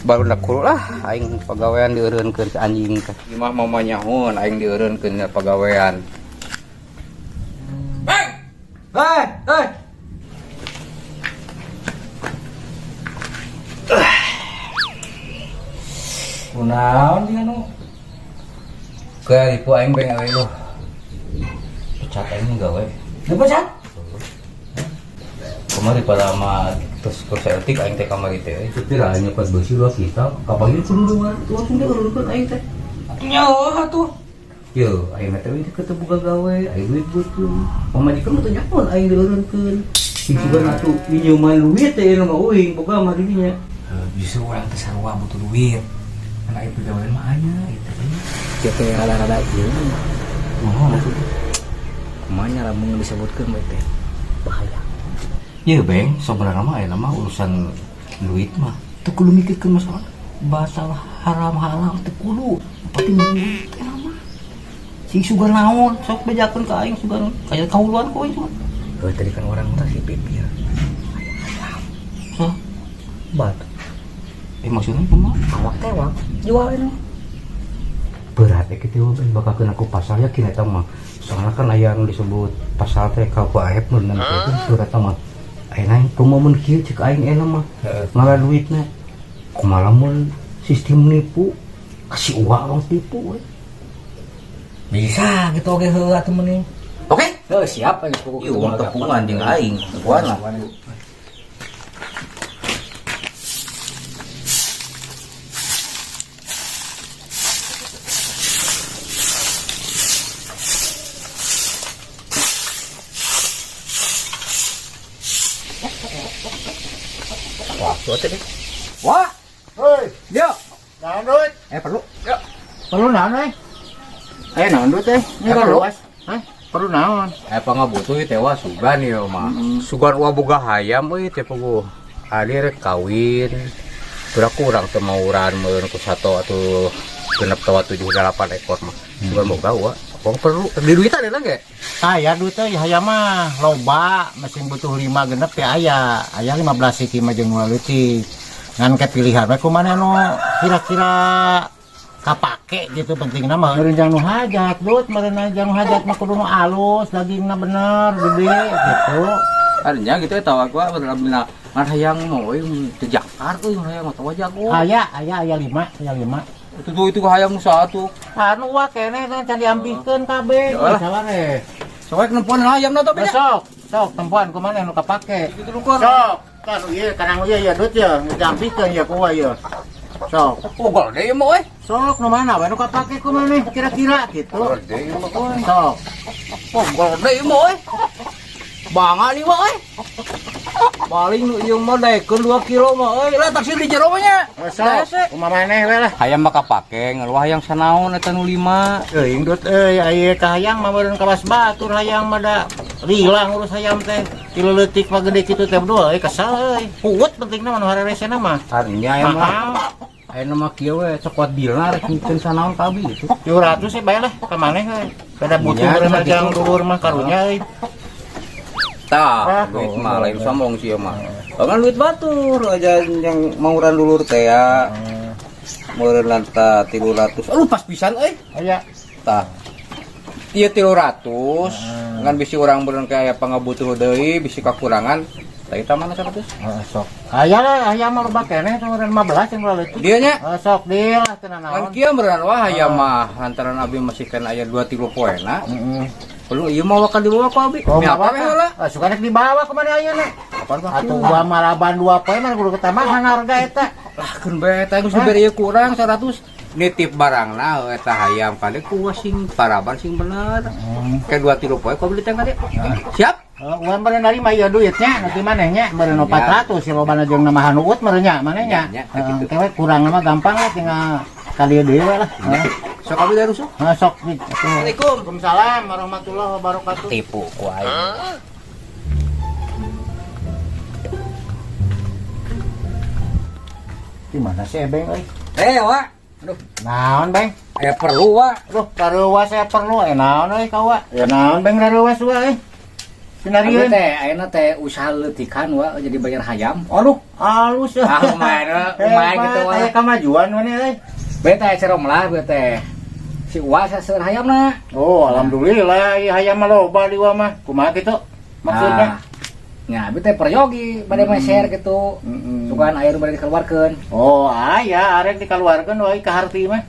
Baru nak lah aing pagawean dieureunkeun si anjing teh. Imah mama nyahun aing dieureunkeun pagawean. Bang! Hei, hei. Kunaon dia nu? Kayak ibu aing beng awe lu. Pecat aing gawe. Dipecat? Kamari pada mah terus kursa etik aing teh kamari teh. Supir aing nyepet beusi dua kita, kapanggil kudu dua, tuh langsung dieureunkeun aing teh. Nyawa atuh. Yo, aing teh we teu boga gawe, aing duit butuh. Pamajikan mah teu nyaho aing dieureunkeun. Sing sugan atuh minyeman duit teh ieu mah uing boga mah di dinya. Justru urang teh sarua butuh duit. Karena ieu pagawean mah aya gitu. Kieu teh rada-rada ieu. Kumaha maksudnya? Kumaha nya lamun disebutkeun we teh. Bahaya. Ya beng, sebenarnya mah ayeuna mah urusan duit mah teu kudu mikirkeun masalah masalah haram halal teu kudu. Penting duit teh mah. Sing sugan naon, sok bejakeun ka aing sugan kaya kahuluan ku aing sugan. Heuh, tadi kan orang teh si Pipi ya. Ayam. Hah? Batu. Eh maksudnya kumaha? Awak teh wak jual ini. Berat ya kitu beng bakal kena ku pasal yakin eta mah. Soalnya kan aya anu disebut pasal teh ka ku aep mun teh itu berat mah. Ayeuna kumaha mun kieu cek aing enak mah. Ngala duitna. Kumaha lamun sistem nipu kasih uang orang tipu we. Bisa gitu oge heuh atuh mending. Oke? Heuh, siap aing pokok. Ieu uang tepungan jeung aing. Tepungan lah. Wah, tuh teh. Wah, Hei, dia. naon duit? Eh perlu. Yuk. Perlu naon euy? Eh naon duit teh? Ini Eh, perlu. luas. Hah? Perlu naon? Eh pangabutuh ieu teh wah sugan ieu mah. Sugan uah boga hayam euy teh puguh. Adi rek kawin. Kurang kurang teu mauran meureun ku sato atuh genep tawa 7 8 ekor mah. Sugan boga uah. Wong perlu di duitan eta ge. Aya duit teh hayam mah loba, masing butuh 5 genep teh aya. Aya 15 siki mah jeung nu leutik. Ngan ke pilihan we kumaha nu kira-kira kapake gitu pentingna mah meureun jang nu hajat duit meureun jang nu hajat mah kudu nu alus dagingna bener gede gitu. Artinya gitu eta wa gua bener ngan hayang mah euy teu jakar euy hayang mah tawa jago. Aya aya aya 5, aya 5. Itu tuh itu hayang nu satu. Anu wa keneh teh can diampikeun kabeh. Ya lah. Saware. Soek nempuan hayam na tapi nya. Sok, sok tempuan kumaha nu kapake. Gitu lu kor. Sok, kan ieu kanang ieu ya duit ya, diampikeun ya ku ieu. Sok. Oh, gede ieu mah euy. Sok nu mana we nu kapake kumaha kira-kira gitu. Gede ieu mah euy. Sok. Oh, gede ieu mah euy. Bangga nih mah euy. Paling nu ieu mah daekeun 2 kilo mah euy. Lah taksir di jero mah nya. Sok, kumaha maneh we lah. Hayam mah kapake ngeluah hayang sanaon eta nu 5. Euy duit euy aya ka hayang mah meureun kawas batur hayang mah da lila ngurus hayam teh. Ti leutik mah gede kitu teh berdua euy kesel euy. Puut pentingna mah nu hareresena mah. Artinya hayam mah Mahal. ayeuna mah kieu we cokot bilna rek mikeun sanaon ka abi gitu. 700 sih bae lah ka maneh euy. Beda butuh Nya, meureun gitu. jang dulur mah karunya euy. Tah, Ah, duit mah lain sombong sih mah. Kan duit batur aja yang mauran dulur teh ya. Meureun lanta 300. Aduh pas pisan euy. Aya. Tah. Ieu 300 ngan bisi urang beureun ka aya pangabutuh deui bisi kakurangan. Tah eta mana 100? Heeh, sok. Aya lah, aya mah loba keneh teh meureun 15 yang leutik. Dieu nya. Heeh, sok deal lah teu Kan nanaon. kieu meureun wah hayam mah lantaran abi masih kan aya 2 3 poena. Heeh. Perlu ieu mah wakal dibawa ku abi. Oh, Mie apa bawa we heula? Ah, suka rek dibawa ke mana ayeuna? Kapan waktu? Atuh gua malaban 2 poe mah kudu ketambahan harga eta. Lah keun bae eta geus dibere ieu kurang 100. Nitip barangna eta hayam kade ku sing paraban sing bener. Ke 2 3 poe ku beli teh kade. Siap? Uang meureun narima ieu duitnya nanti manehnya meureun 400 si lobana jeung namahan uut meureun nya manehnya. Nya, nya, Heeh, gitu. teh we kurang mah gampang lah tinggal kali deui we lah. Heeh. Sok abi dari rusuh. Heeh, sok. Assalamualaikum. Waalaikumsalam warahmatullahi wabarakatuh. Tipu ku aing. Di mana sih Ebeng euy? Eh, Wak. Aduh, Naon, Beng? aya perlu, Wak. Aduh, kareuwas saya perlu. Eh naon euy ka Wak? Ya naon Beng rareuwas wa euy? Sinarieun. Abi teh ayeuna teh usaha leutikan wa jadi bayar hayam. Aduh, halus. Ah, lumayan, lumayan gitu wa. Aya kamajuan mana euy. Beta teh lah beta teh. Si Uwa saseur hayamna. Oh, alhamdulillah ieu hayam mah loba di Uwa mah. Kumaha kitu maksudna? Nah, nya abi teh peryogi bade meser gitu. Sugan aya nu bade dikeluarkeun. Oh, aya arek dikeluarkeun wae ka harti mah.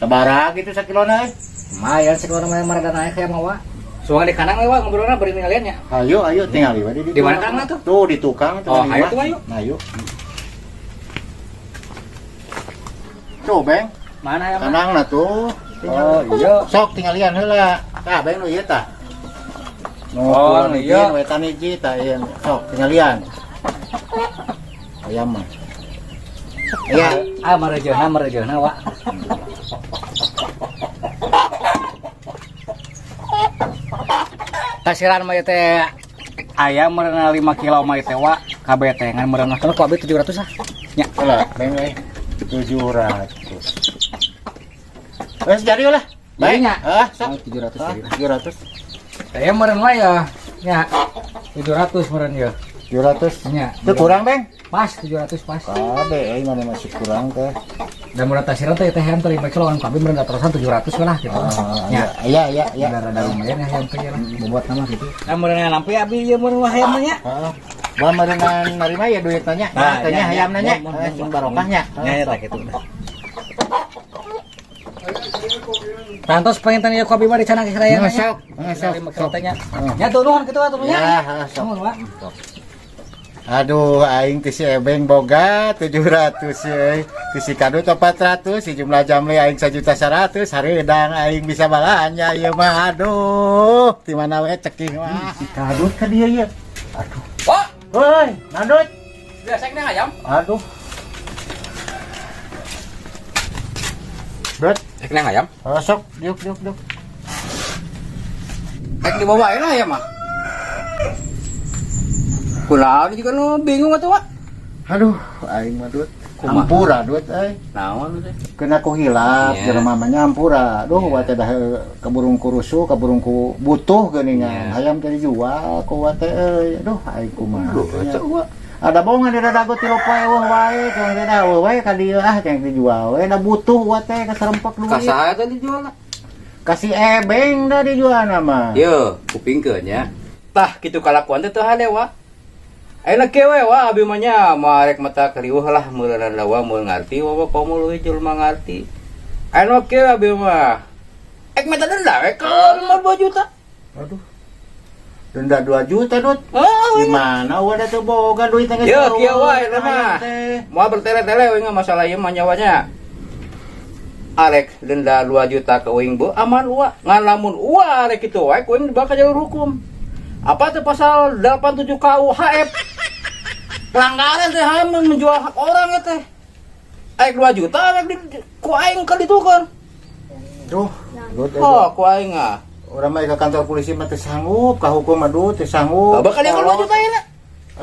Sabaraha kitu sakilona euy? Lumayan sakilona mah marada naik hayam mah wa. Sugan di kandang we wa ngobrolna bari ninggalian nya. Ayo, ayo tinggal we Di mana kandangna tuh? Tuh di tukang tuh. Oh, ayo tuh ayo. Nah, ayo. Tuh, Beng. Mana hayam? Kandangna tuh. Oh, iya. Sok tinggalian heula. Tah, Beng nu ieu tah. Nu Oh, kulon iya. hiji, wetan hiji tah ieu. Sok tinggalian. Ayam mah. Iya. Ah, marejeuna marejeuna wa. Kasiran mah teh ayam meureunan 5 kilo mah teh wa kabeh teh ngan meureunna kalau ku abi 700 ah. Nya. Heula, Beng euy. 700. Wes jadi lah. Baik. Nya. Ah, sok. Oh, 700 Ah, jadi. 700. Saya meureun mah ya. Nya. 700 meureun ya. 700. Nya. Itu kurang, Beng? Pas 700 pas. Kabe euy mana masih kurang teh. Dan murah tasiran teh teh hayam teh 5 kilo kan kabeh meureun terusan 700 lah gitu. Ah, Nya. iya iya iya. Rada lumayan ya hayam teh lah bobot nama gitu. Nah meureun lampu abi ieu meureun hayam nya. Heeh. Gua meureunnan narima ya duit nanya. Nah, tanya nya, hayam nya. nanya. Mun, Eh, mun, sing mun. barokahnya. Nya ya tah kitu. Pantos pengen tanya kopi mah di canang raya. Nah, sok. Nah, sok, sok. Tanya. Ya turunan kitu atuh nya. Ya, heeh, sok. Nuhun, Wak. Aduh, aing teh si Ebeng boga 700 euy. Teh si Kadut 400, si jumlah jamle aing 1.100.000, hareudang aing bisa balanya ieu mah. Aduh, di mana we cekih mah. Si Kadut ka dieu ieu. Aduh. Wah, Woi, Nadut. biasa ini ayam. Aduh. Dut, Rek nang ayam. oh, sok, diuk diuk diuk. Rek dibawa lah ya mah. Kunaon juga nu bingung atuh wa. Aduh, aing mah Dut. Kumaha? Hampura Dut euy. Naon teh? Kena ku hilap Iya. jelema mah nya hampura. Duh, Iya. wa teh dah kaburung kurusu, kaburung ku butuh geuningan. Iya. Hayam teh dijual ku wa teh euy. Aduh, aing kumaha. Duh, nya. eta wa. Ada bohongan di dadago tilu poe eueuh wae, kang teh dah eueuh wae ka dieu ah kang dijual we da butuh wa teh kaserempek duit. Ka saha eta dijual? Kasih ebeng dah dijual nama. Yo, kupingkeun nya. Tah kitu kalakuan teh teu hade wa. Ayeuna kieu we wa abi mah nya marek mata keriuh lah meureunna wa mun ngarti wa wa komo leuwih jelema ngarti. Ayeuna kieu abi mah. Ek mata denda we ka 2 juta. Aduh. Denda 2 juta, Dut. Oh, Di mana wa da teu boga duit teh geus Yo, kieu eueuh, wae eta mah. teh. Moal bertele-tele we masalah ieu mah nyawanya. Arek denda 2 juta ke uing bu aman ua. Ngan lamun ua arek kitu wae ku uing dibawa ka jalur hukum. Apa tuh pasal 87 KUHF? Pelanggaran teh hayang menjual hak orang ya teh. Arek 2 juta arek di ku aing ka ditukeun. Duh, Dut. Oh, ku aing ah. Urang mah ka kantor polisi mah teu sanggup, ka hukum mah Dut teu sanggup. Oh, bakal dia 2 juta ya.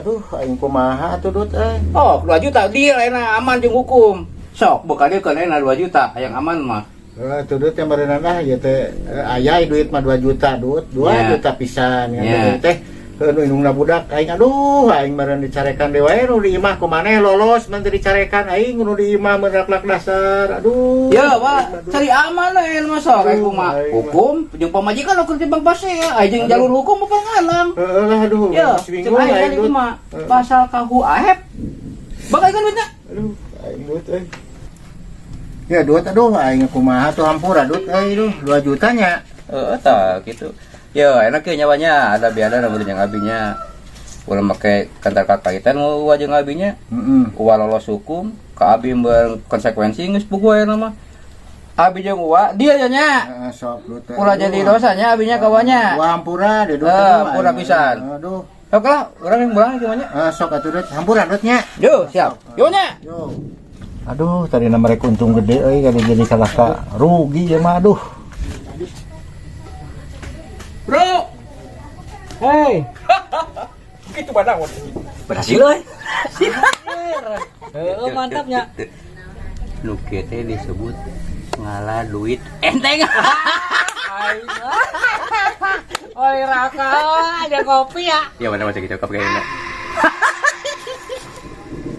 Aduh, aing kumaha atuh Dut euy. Oh, 2 juta deal enak aman jeung hukum. Sok bakal dia kana 2 juta hayang aman mah. Eh, tuh Dut yang berenang lah ya teh aya duit mah 2 juta Dut, 2 Ya. juta pisan ya Ya. teh. Nu indungna budak aing aduh aing meureun dicarekan deui wae nu di imah kumaneh lolos mun teu dicarekan aing nu di imah meureun dasar aduh. Ya, Pak, cari aman we mah sok kayak kumaha. Aing mah. Hukum jeung pamajikan ukur timbang pase ya. Aya jeung jalur hukum apa ngalam. Heeh lah aduh. Ya, bingung cek aing aing kali Dut. kumaha. Heeh. Pasal KUHF. Bakal kan duitnya. Aduh, aing Dut euy. Ya Dut aduh aing kumaha tuh hampura Dut euy duh 2 jutanya. Heeh, tah gitu. Ya, enak ya nyawanya, ada biada namun jeung abinya. Ulah make kantar kakaitan mau jeung abinya. Heeh. Uwa lolos hukum, ka abi berkonsekuensi geus puguh aya mah. Abi jeung uwa, dia nya nya. Heeh, sok Dut. Ulah jadi dosanya abinya kawanya. Wah hampura deh Dut. Eh, aduh, hampura aing. pisan. Aduh. Oke lah, urang yang pulang gimana? Eh, sok atuh Dut, hampura Dut nya. Yo, siap. Yo nya. Yo. Aduh, tadi mereka untung gede euy kali jadi kalah ka rugi ya mah aduh. Bro. Hei. Gitu badang. Berhasil euy. Heeh, mantapnya. Nu kieu teh disebut ngalah duit enteng. Oi rokok, ada kopi ya. Ya mana macam gitu kayaknya.